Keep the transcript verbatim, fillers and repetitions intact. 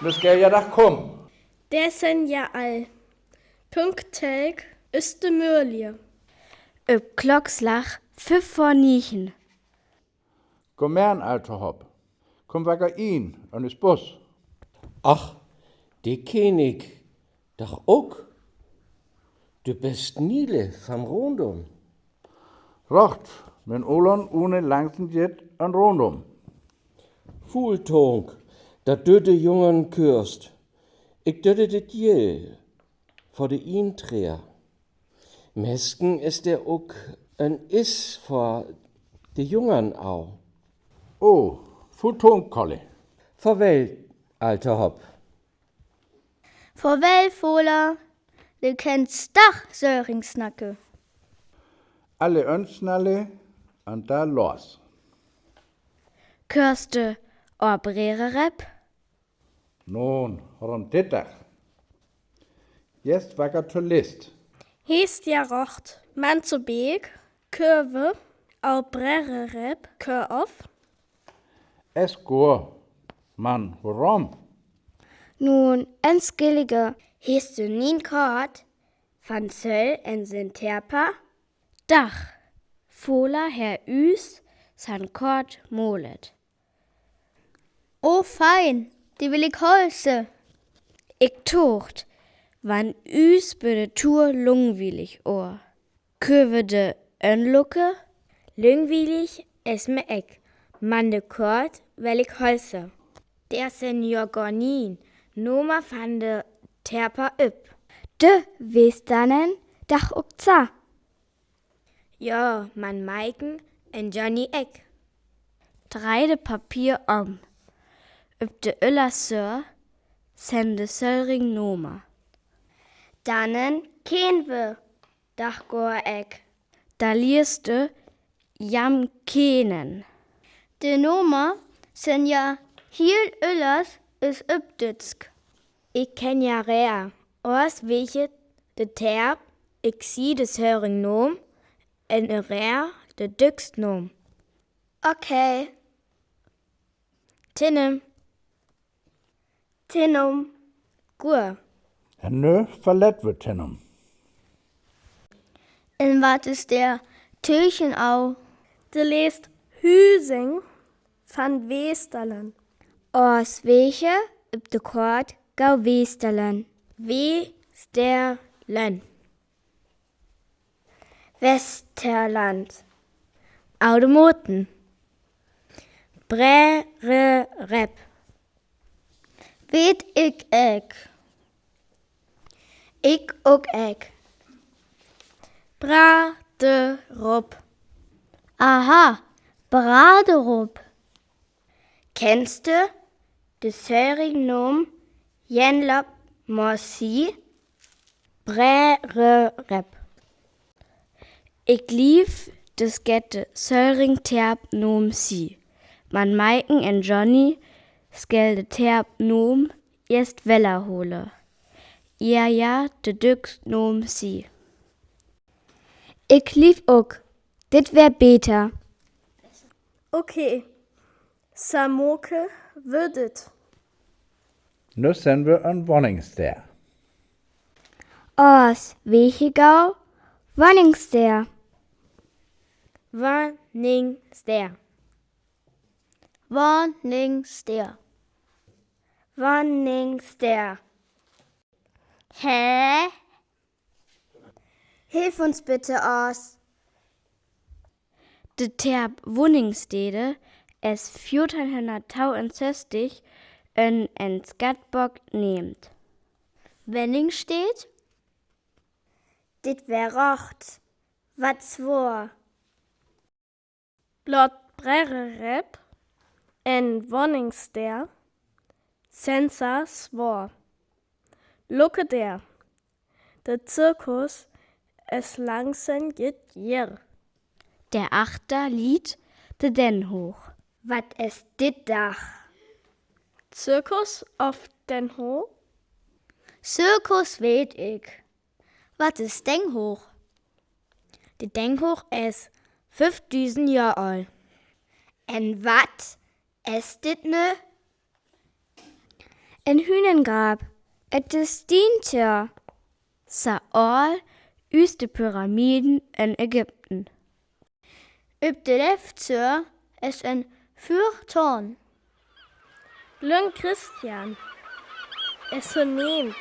Nus gei ja dach kumm. D'r sen ja al pünktlich üs de Mörlie. Op Klockslag fünf vör niegen. Kumm mer, altohopp. Kumm wacker in, en us Bus. Ach, de ken ik doch ok. Du best Nele van Rondom. Rocht, men Olon une langsen jet en Rondom. Fuultonk, dat du de Jungen kürst. Ik dödde dit je vör de Intreer. Mesken is d'r ok en is vör de Jungen au. O, fuultonk, Kolle. Farwel, altohopp. Farwel, Fola. Du kenst dach Söring snacke. Alle önsnalle an da los. Körste o Brererep? Nun, rom dit dach. Jest wacker to list. Hest ja rocht, man zo beg, köve, o Brererep, kö of. Es goor, man, worum? Nun, en skillige, hest du nien Kort van Söll en sen Terpa? Dach, Fola herr üs san Kort molet. O fein, de will ik holse. Ik tocht, wan üs böde Tur lungwielig or. Köve de önlucke? Lungwielig es me ek, man de Kort well ik holse. D'r sen jo gor nien Nomer van de Terpa op. De Westannen dach ok za. Jo, man Maiken en Johnny ek. Drei de Papier om. Op de öller Sör sen de Söring Nomer. Dannen ken we dach gor ek. Da liest de jam kenen. De Nomer sen ja hiel öllers is op Dötsk. Ik ken ja rer, oors weeg de Terp, ik zie de Söring Noom, en rer de Dötsk Noom. Okay. Tinnem. Tinnom. Goor. En nu verlet we Tinnom. En wat is d'r töchen au? De leest Hüsing van Westerlen. Oors weeg op de Kort gau Westerlen. Westerlen. Westerland. Oude Moten. Brererep. Weet ik ek. Ik ok ek. Braderop. Aha, Braderop. Kenste de Söring Noom Jenlop Mossi? Brererep. Ik lief, de skette Söring Terp Noom zie. Man Maiken en Johnny skell de Terp Noom jest weller hole. Eer ja de Dötsk Noom zie. Ik lief ok, dit weer beter. Okay. Samoke würdet. Nu sen we en Woningsteer. Oors weeg gau Woningsteer. Woningsteer. Woningsteer. Woningsteer. Hä? Hilf uns bitte aus. De Terp Woningsteer es fjortien hundertdreiundsesstig en en Skattbok nemt. Woningsteer? Dit weer rocht. Wat swoor. Blot Brererep en Woningsteer sen sa swoor. Lücke der. De Zirkus es langsen jet hier. Der achter liet de Dennhoog. Wat es dit dach? Zirkus of Dennhoog? Zirkus weet ik. Wat es Dennhoog? De Dennhoog es fünfdusend Johr oolt. En wat es dit nu? En Hunengrap. Et is dien Töör. Sa aol üs de Pyramiden en Ägipten. Op de lefte Sieed is en Füürtoon. Lung Christian. Es so neemt